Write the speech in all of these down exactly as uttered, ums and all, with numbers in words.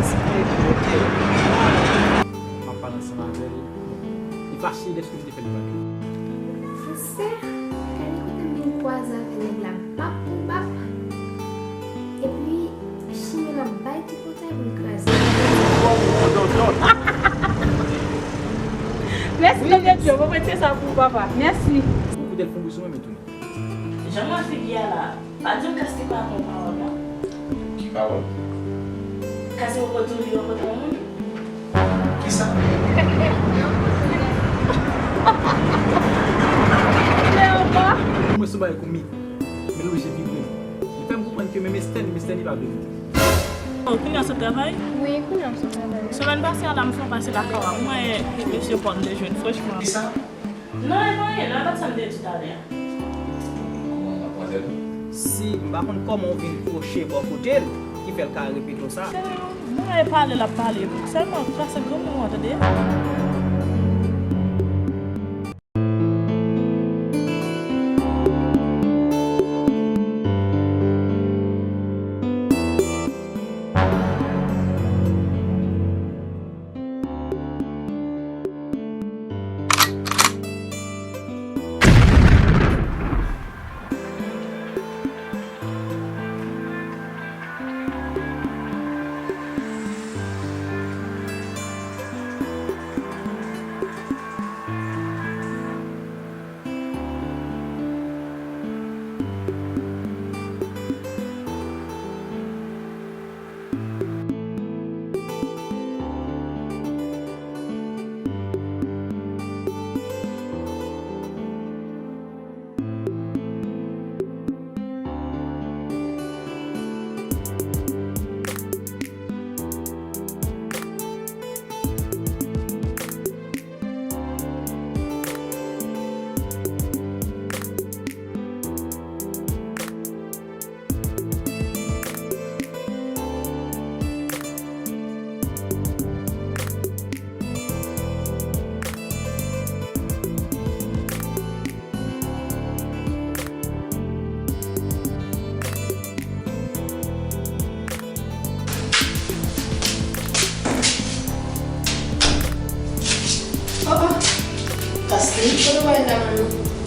Respè pou bòkè. M ap pale ansanm avè l. Li fache dèske m te fè l vag. Fransè, gade kote m vin kwaze avè nèg la, bap pou bap. Epi, chimè l ap bay ti pòtay pou l kraze. Mèsi, Tande Dye, mwen retire sa pou ou, papa. Mèsi. Ou koute l fon bri sou mwen, men tounen. Jan m wè figi a la, pa di m Kas te pa bon pawòl, non. Ki pawòl? Kas se poko di w li rankontre yon moun? Kisa? Mwen sou bagay kou mi. Men l oblije vibre. Li fè m konprann ke menm Estèn, menm Estèn li pa vle monte. Oh, kounye a w sot travay? Wi, kounye a m sot travay. Semèn pase a la, m fè yon pase lakay w a. Mwen, mesye pa m te jwenn, franchman. Kisa? Non, e pa anyen, non, e pa t sa m te di w talè a. Kòman, matmwazèl? Si, m pa konn kòman w vin kwoche bò kote l, ki fè l ka repete w sa. Mwen, e pale l ap pale. Sèlman, pase granmoun an, tande. Oh, oh. Paske kote w ale la, manmi?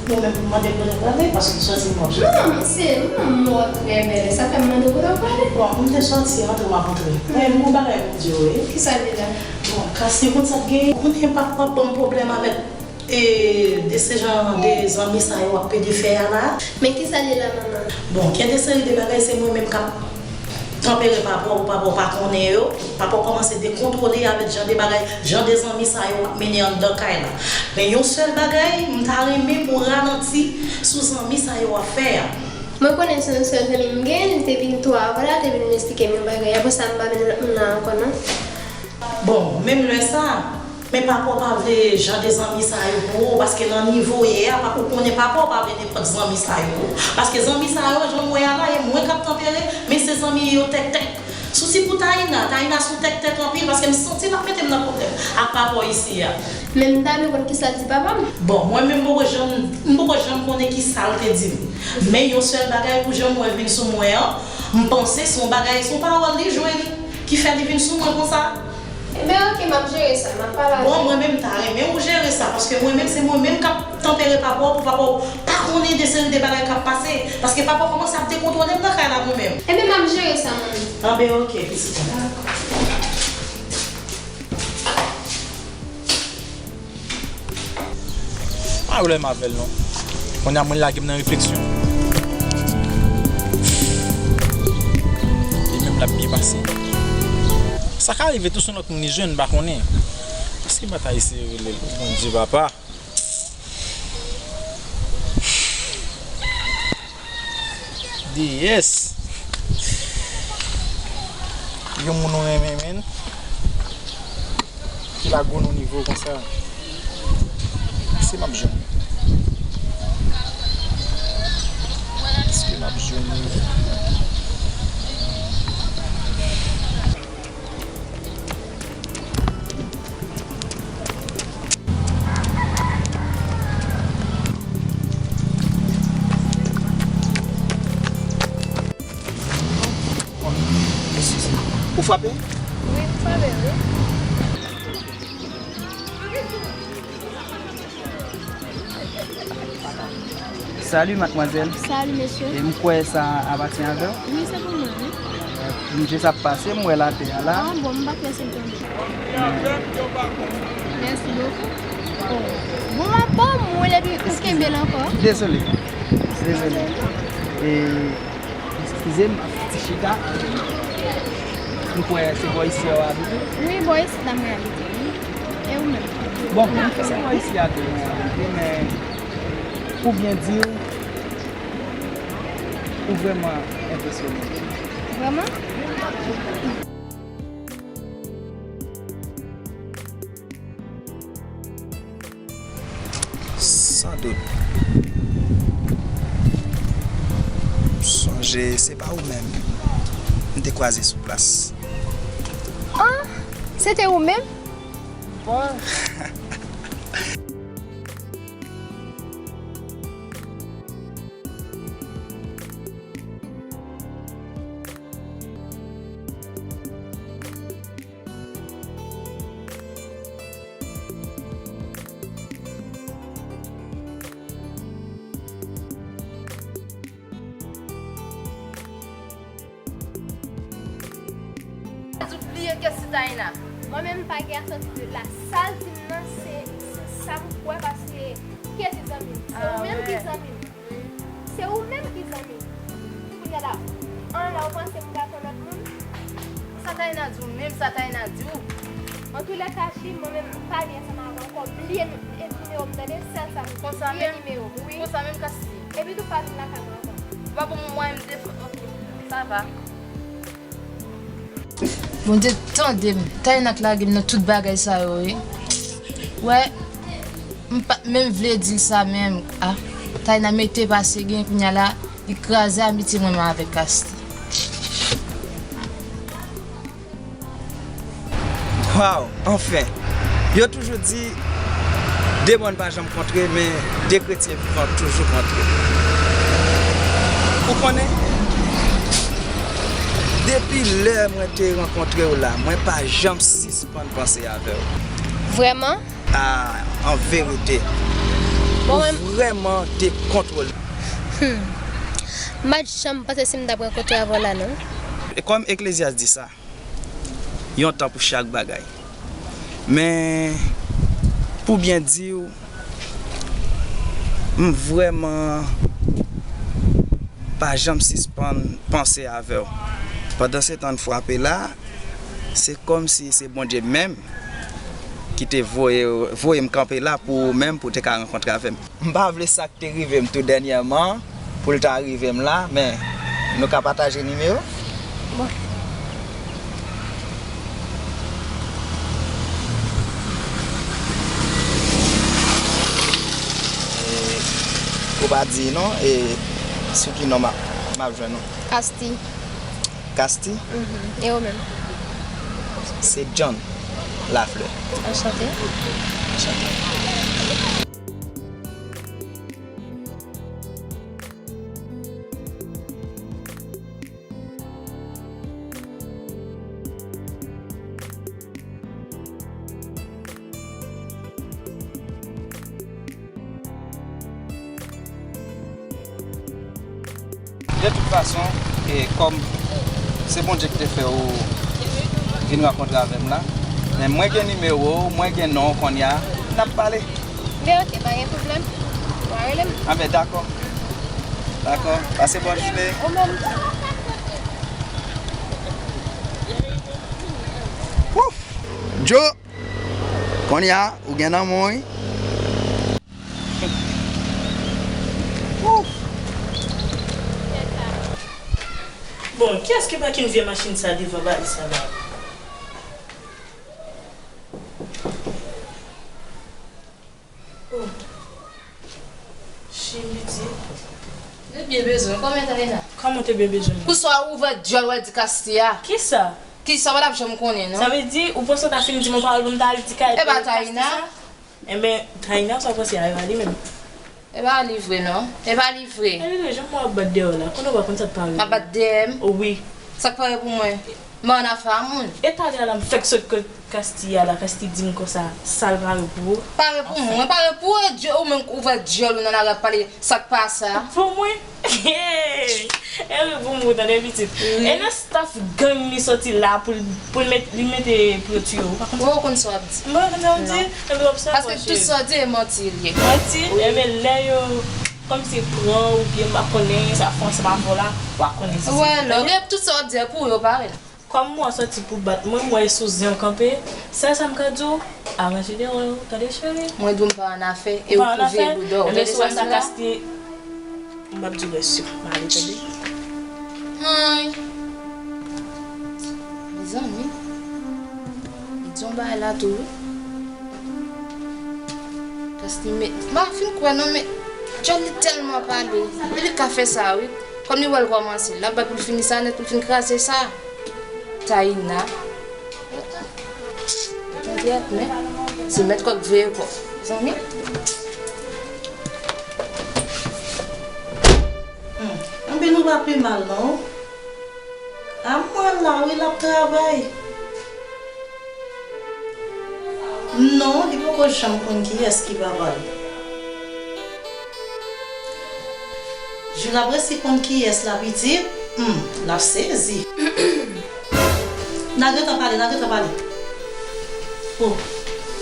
Mwen menm pou mande kote w prale, paske m sòti m wap soti. Non, se mwen, m wè w trè bèl. Sa fè m mande w kote w prale. Bon, m te sòti, antre m ap antre. Men, m gon bagay pou m di w, wi. Kisa l ye la? Bon, Kas, se konn sa k genyen. Ou konnen papa w ap ban m pwoblèm avèk, e, de se jan de zanmi sa yo ap pede fè a la. Men kisa l ye la, manman? Bon, gen de seri de bagay, se mwen menm k ap tanpere papa w, papa w pa konnen yo. Papa w kòmanse dekontwole avèk jan de bagay, jan de zanmi sa yo ap mennen anndan kay la. Men yon sèl bagay, m ta renmen pou w ralanti sou zanmi sa yo ap fè a. Mwen konnen se yon sèl zanmi m gen, li te vin tou avan la, te vin esplike m yon bagay. Apre sa, m pa vin lòt moun la ankò, non. Bon, menm lè sa, men papa w pa vle jan de zanmi sa yo pou ou, paske nan nivo w ye a, pa, ou konnen papa w pa vle nenpòt zanmi sa yo. Paske zanmi sa yo, jan m wè a la, e mwen k ap tanpere, men se zanmi yo tèktèk. Sousi pou Taïna, Taïna sou tèktèk anpil, paske m santi l ap mete m nan pwoblèm ak papa w isi a. Men m ta vle konn kisa l di papa m. Bon, mwen menm m poko janm, m poko janm konnen kisa l te di m. Men yon sèl bagay pou jan m wè l vin sou mwen an, m panse se yon bagay, se yon pawòl li jwenn ki fè li vin sou mwen konsa. Enben, oke, m ap jere sa, m ap pale avè l. Bon, mwen menm, m ta renmen ou jere sa, paske mwen menm, se mwen menm k ap tanpere papa w pou papa w pa konnen de seri de bagay k ap pase, paske papa w kòmanse ap dekontwole m nan kay la mwen menm. Enben, m ap jere sa, manmi. Anben, oke, pitit mwen. Pa pwoblèm avè l non. Kounye a mwen lage m nan refleksyon. E menm l ap byen pase. Sa ka rive tou se yon lòt moun li jwenn, m pa konnen. Èske m pa ta eseye rele l? O Bondye papa. Deyès. Yon moun ou renmen menm ki lage w nan nivo konsa. Èske m ap jwenn li? Èske m ap jwenn li? Ou frape? Wi, m pale, wi. Salut, mademoiselle. Salut, monsieur. E m kwè sa apatyen avè w? Wi, se pou mwen, wi. M jis ap pase, m wè l atè a la. Ah, bon, m pa t wè se l tonbe. Mèsi bokou. Oh. Bon, m ap ban mwen, epi ou kenbe l ankò. Dezole. Dezole. E, eskize m, m ap ti chita. M kwè se bò isi a w abite? Wi, bò isi la mwen abite, wi. E ou menm? Bon, se bò isi a tou mwen abite, men pou byen di w, ou vrèman enpresyonan m. Vrèman? San dout. M sonje se pa ou menm m te kwaze sou plas. Ah, se te ou menm? Bon. Ou bliye ke si Taina. Mwen menm m pa gen a santi de la. Sa l di m nan, se, se sa m kwè, paske ki ki zanmi m? Se ou menm ki zanmi m. Se ou menm ki zanmi m. Kounye a la, an la, ou panse m pral pran lòt moun? Sa Taina di w menm, sa Taina di w. Antoulèka, Chi, mwen menm, m pa gen ansanm avè w ankò. Bliye n-, e nimewo m, tande? Sèl sa m gen. Konsa menm? Bliye nimewo m, wi. Konsa menm, Kasti? Epi tou pa vin lakay mwen ankò. Ou pa ban mwen mwayen m defann, ok. Sa va. Bondye tande m. Taina k lage m nan tout bagay sa yo, wi. Wè, m pa t menm vle di l sa menm. Ah, Taina mete pase gen kounye a la, li kraze amitye mwen menm avèk Kasti. Waw, anfen! Yo toujou di, de mòn pa janm kontre, men de kretyen vivan toujou kontre. Ou konnen, depi lè mwen te rankontre w la, mwen pa janm sispann panse avè w. Vrèman? A, an verite. Bon, ou vrèman dekontwole. Hmm. M pa t janm panse si m t ap rankontre avè w la, non. E kòm Eklezyas di sa, yon tan pou chak bagay. Men, pou byen di w, m vrèman pa janm sispann panse avè w. Pandansetan n frape la, se kòmsi se Bondye menm ki te voye, voye m kanpe la pou ou menm, pou w te ka rankontre avè m. M pa vle sa k te rive m tou dènyèman, pou l ta rive m la, men nou ka pataje nimewo? Bon. E, ou pa di non, e sou ki non m ap, m ap jwenn ou? Kasti. Kasti? Mhm. E ou menm? Se John Lafleur. Anchante. Anchante. De tout fason, e, kòm se Bondye ki te fè ou vin rankontre avè m la, men mwen gen nimewo w, mwen gen non w kounye a, n ap pale. Men oke, pa gen pwoblèm. W a rele m. Anben, dakò. Dakò. Pase bòn jounen. Ou menm tou. Wouf! Djo! Kounye a, ou gen nan men w, wi. Bon, kiyès ki pake vye machin sa devan baliz la la? Oh. Chim piti. Mwen byen bezwen w. Kòman Taina? Kòman w te byen bezwen mwen? Poukisa w ouvè dyòl w al di Kasti a? Kisa? Kisa w pa t ap janm konnen, non? Sa vle di, ou panse w ta fin di m yon pawòl pou m ta al di Kay-, Kasti sa? E pa Taina? Enben, Taina, sa w panse a, e pa li menm? E pa li vre, non. E pa li vre. Anyway, jan m wè w ap bat dèyè w la, konnen w pa konn sa k pare. M ap bat dèyè m? Wi. Sa k pare pou mwen? M pa nan afè a moun. E talè a la m fèk sot kot Kasti a la, Kasti di m konsa, sa l pare pou ou? Pare pou mwen, pare pou ou, e dye, ou menm ou vè dyòl ou nan lari ap pale sa k pa sa. Pou mwen? E wi pou mwen, tande pitit. E nan staff gang li soti la pou l, pou l met, li mete pou yo tiye w, ou pa konn sa? Ou konn sa w ap di? M pa konn sa w ap di? Ebyen w ap sa. Paske tout sa w di e manti li ye. Manti? Ebyen lè yo kòmsi pran w oubyen m pa konnen sa fè ansanm avè w la, w a konnen si se vre. Wè, lè w gen tout sa w ap di a pou ou yo pare la. Kòm mwen soti pou bat mwen, mwen sou zen w kanpe, sèl sa m ka di w, aranje dèyè w, tande cheri. Mwen di w m pa annafè, e ou pou veye bouda w. Tande sa sa Kasti, m p ap di w rès yo, m ale tande. Hay. Mezanmi. Li di yon bagay la tou wi. Kasti met, m pa fin kwè non, men dyòl li tèlman pale. E li ka fè sa wi. Kòm li wè l kòmanse, l ap bat pou l fini sa nèt, pou l fin kraze sa. Taina. Tande, men, se mèt kòk veye kò. Zanmi. Hmm. Anben nou pa pi mal non. A mwen la wi l ap travay. Non, li poko janm konn kiyès ki papa l. Jou l ap resi konn kiyès la pitit, hmm, l ap sezi. N a gentan pale, n a gentan pale. Oh,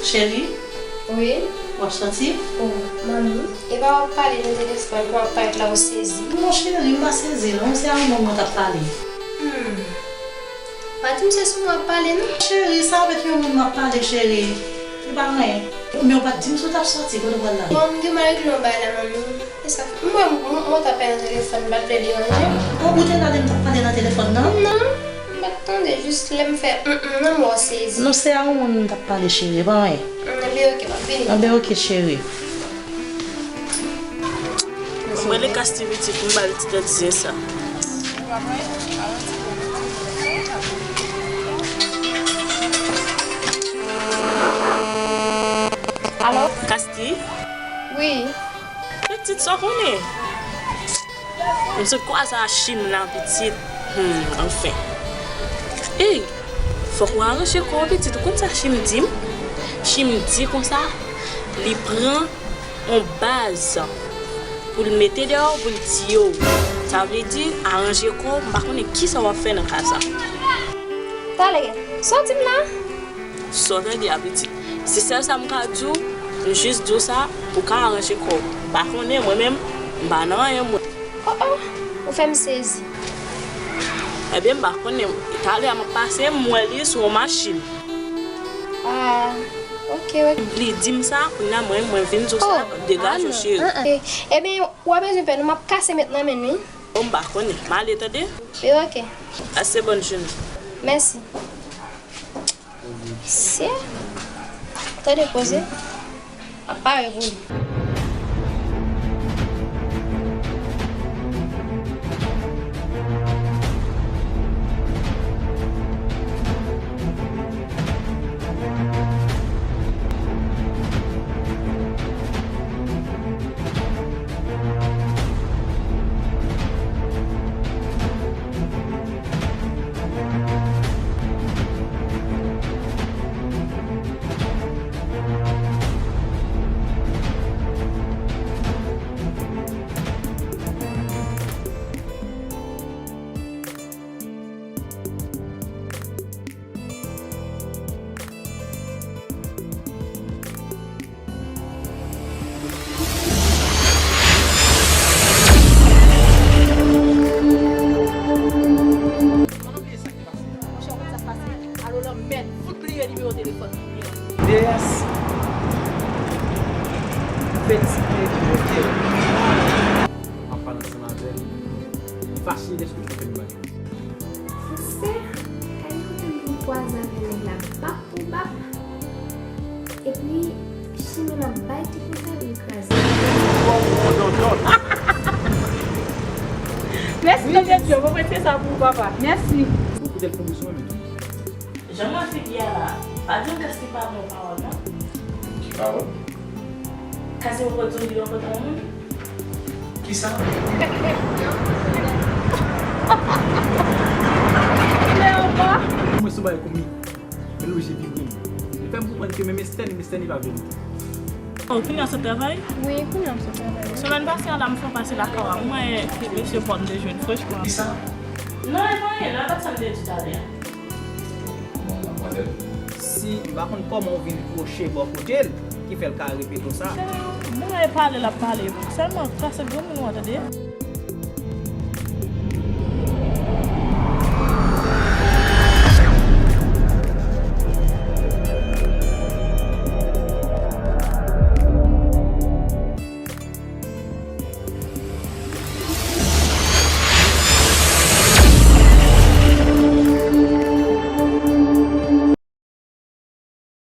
cheri. Wi. W ap soti? Oh, manmi. E pa w ap pale nan telefòn, pou w ap parèt la ou sezi. Non, cheri, m pa sezi, non. Se a ou menm mwen t ap pale. Hmm. Pa di m se sou mwen w ap pale, non. Cheri, sa avèk yon moun m ap pale, cheri. Se pa anyen. Men w pa t di m si w t ap soti, kote w pral la? Bon, m gen mal regle yon bagay la, manmi. E sa fè. M wè m, m, mwen t ap pale nan telefòn, m pa t vle deranje w. Bon, ou te la lè m t ap pale nan telefòn nan? Non, m pa t tande, jis lè m fè, mm, mm, nan m wè w sezi. Non, se a yon moun m t ap pale, cheri, e pa anyen. Mm, anben, oke, m ap vini. Anben, oke, cheri. Mwen rele Kasti pitit, m ba l ti tèt zen sa. Alo? Kasti? Wi. Pitit, sa w konnen? M sot kwaze a Chim la, pitit. Hmm, anfen. Ey, fòk w aranje kò w, pitit. Ou konn sa Chim di m? Chim di konsa, li pran yon baz pou l mete dèyè w, pou l tiye w. Sa vle di, aranje kò w, m pa konnen kisa w ap fè nan ka sa. Talè, sa w di m la? Sa w tande a, pitit? Se sèl sa m ka di w, m jis di w sa, pou w ka aranje kò w. M pa konnen, mwen menm, m pa nan anyen, mwen. Oh, oh, ou fè m sezi. Ebyen, m pa konnen. Talè a m ap pase, m wè li sou yon machin. Ah, ok, ok. Li di m sa, kounye a mwen, mwen vin di w sa, degaje w, cheri. Ah, ah. Ebyen, w pa bezwen pè, non, m ap kase met nan men n wi. Bon, m pa konnen. M ale, tande? Wi, ok. Pase bòn jounen. Mèsi. Se. Tande koze. M ap pare pou li. Monchè, ou konn sa k pase? Alo, lanmèd, fout bliye nimewo telefòn li an. Deyès. Fetike, monchè. M ap pale ansanm avè l. Fache, dèske ou fè m bagay. Sè, kay kote m vin kwaze avè nèg la, bap pou bap. Epi, chimè m ap bay tout konsa, li kraze. Mèsi, tande Dye, mwen prete sa pou ou, papa. Mèsi. Ou koute l fon bouch mwen menm. Jan m wè figi a la, pa di yon Kasti pa bon pawòl non. Ki pawòl? Kasti poko di w li rankontre yon moun. Kisa? Lè anba. Mwen sou bay komi. Men loje vibre m. Li fè m konprann ke menm Estèni, Estèni pa vle m. Oh, kounye a sot travay? Wi, kounye a m sot travay. Semèn pase a la m fè yon pase lakay ou a. Mwen, mesye pa m te jwenn, franchman. Kisa? Non, e pa anyen, non, e pa t sa m te di talè a. Si m pa konn kòman w vin kwoche bò kote l, ki fè l ka repete w sa. Mwen e pale l ap pale. Sèlman, pase granmoun ou an, tande.